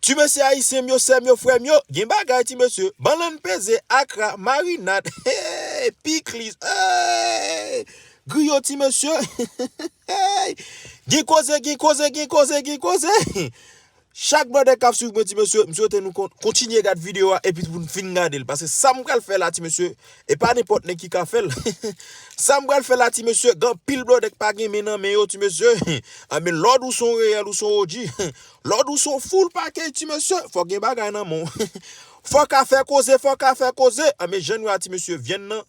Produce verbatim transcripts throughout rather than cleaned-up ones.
Ti mesye ayisyen m yo, sè m yo, frè m yo, gen bagay ti mesye. Bannann peze, akra, marinad, hey, pikliz, hey, griyo ti mesye. Hey, gen koze, gen koze, gen koze, gen koze. Chak blòdè k ap swiv mwen ti mesye, m swete nou kon- kontinye gad videyo a epi pou n fin gade l. Paske sa m pral fè la ti mesye, e pa nenpòt nèg ki ka fè l. Sa m pral fè la ti mesye, gen anpil blòdè k pa gen men nan men yo ti mesye. Anben lòd ou se yon reyèl ou se yon O G. Lòd ou se yon full package ti mesye, fòk gen bagay nan men w. Fòk a fè koze, fòk a fè koze. Anben jan nou a ti mesye, vyann nan.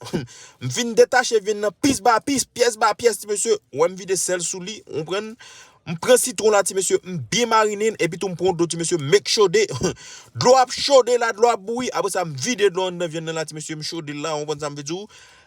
M fin detache vyann nan pis ba pis, pyès ba pyès ti mesye. Wè m vide sèl sou li, ou konprann? M pran sitwon la ti mesye, m byen marinen l, epi tou m pran dlo ti mesye, m make chode. Dlo ap chode la, dlo ap bouyi. Apre sa, m vide dlo anndan vyann nan la ti mesye, m chode l la, ou konprann sa m vle di w?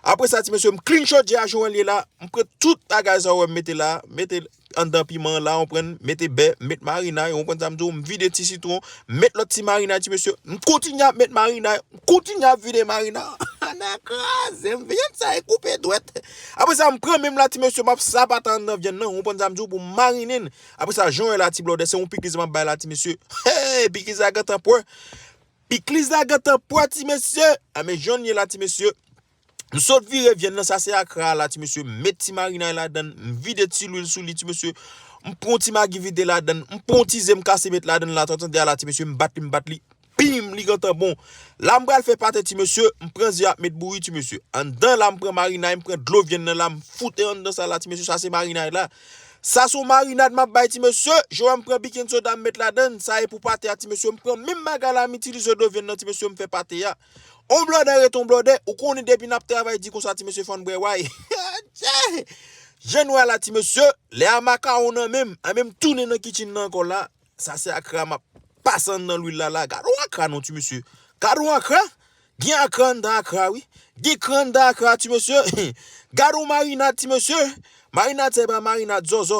Apre sa ti mesye, m clean chodyè a jan w wè l ye la, m pran tout bagay sa w wè m mete la, mete anndan piman an la, ou konprann, mete bè, met marinay, ou konprann sa m di w, m vide ti sitwon, m met lòt ti marinay ti mesye, m kontinye ap met marinay, m kontinye ap vide marinay. Ann kraze m, vyann sa e koupe dwèt. Apre sa, m pran men m la ti mesye, m ap sapate anndan vyann nan, ou konprann sa m di w, pou m marinen l. Apre sa, jan w wè la ti blòdè, se yon pikliz m ap bay la ti mesye. Hey, pikliz la gentan pwè. Pikliz la gentan pwè ti mesye. Anben jan l ye la ti mesye. M sot vire vyann nan, sa se akra a la ti mesye. M met ti marinay ladann, m vide ti lwil sou li ti mesye. M pran ti magi vide ladann, m pran ti ze m kase met ladann la, tande a la ti mesye, m bat li, m bat li. Pim, li gentan bon. La m pral fè pate ti mesye, m pran ze ap met bouyi ti mesye. Anndan la m pran marinay, m pran dlo vyann nan la, m foute anndan sa la ti mesye, sa se marinay la. Sa se yon marinad m ap bay ti mesye, jan w wè m pran baking soda m met ladann, sa e pou pate a ti mesye, m pran menm bagay la m itilize dlo vyann nan ti mesye, m fè pate a. On blòdè ret on blòdè, ou konnen depi n ap travay di konsa ti mesye fò n bwè way. Jan nou wè la ti mesye, lè a makawon nan men m, anben m tounen nan kitchen nan ankò la, sa se akra m ap pase anndan lwil la la. Gad on akra non ti mesye. Gad on akra. Gen akra anndan akra wi. Gen kran anndan akra ti mesye. Gad on marinad ti mesye. Marinad sa e pa marinad zòzò.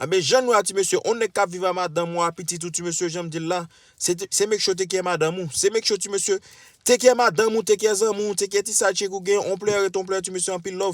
Anben jan nou a ti mesye, on nèg k ap viv a madanm ou a pitit ou ti mesye, jan m di l la. Se te- se make sure take care madanm ou. Se make sure ti mesye, take care madanm ou, take care zanmi w, take care ti side chick ou gen, on player ret on player ti mesye, anpil love.